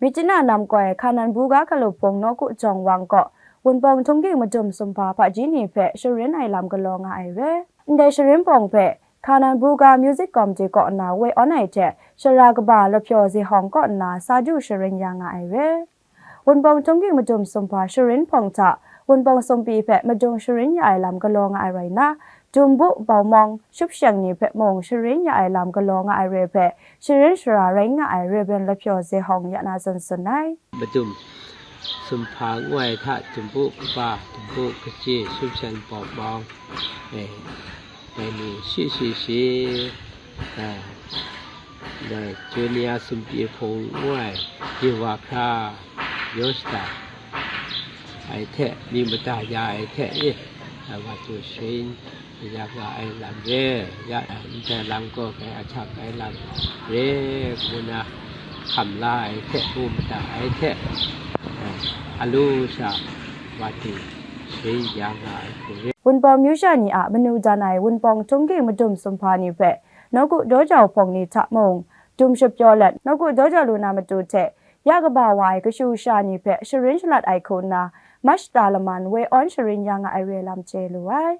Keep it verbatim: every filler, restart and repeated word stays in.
Myitkyina nam koi Kanan Buga Hkalup Hpung Nawku Jawng Wang kaw Wunpawng Htungging Madum Sumhpa hpaji ni hpe sharin ai lam galaw nga ai re. Ndai sharin pawng hpe Kanan Buga Music Committee kaw nna woi awn ai hte Shara kaba Lahpyaw Zehawng kaw nna sa du sharin ya nga ai re. Wunpawng Htungging Madum Sumhpa sharin hpawng hta Wunpawng Sumpyi hpe madung sharin ya ai lam galaw nga ai rai nna, Tumbu, Baumawng, Shupsheng ni hpe mung sharin ya ai lam galaw nga ai re hpe, sharin shara rai nga ai Rev. Lahpyaw Zehawng ya na zawn tsun ai. Madum Sumhpa ngu ai hta Tumbu kaba, Tumbu kaji, Shupsheng, Baumawng, eh, dai ni shi shi shi, eh, dai Junior Sumpyi Hpung ngu ai, Yuva Hkra, Yoshda, ai hte, myit mada ya ai hte, eh, wa tu sharin ya nga ai lam re, ya, ndai lam gaw kai ahkyak ai lam re, ngu na hkam la ai hte, bu mada ai hte, eh, alu sha wa tu sharin ya nga ai hku re. Wunpawng myu sha ni a manu dan ai Wunpawng Htungging Madum Sumhpa ni hpe Nawku Dawjau Hpawng ni hta mung, dum shapyaw let, Nawku Dawjau lu na matu hte, ya kaba wa ai kashu sha ni hpe sharin shalat ai hku nna, Mashta laman woi awn sharin ya nga ai re lam chye lu ai.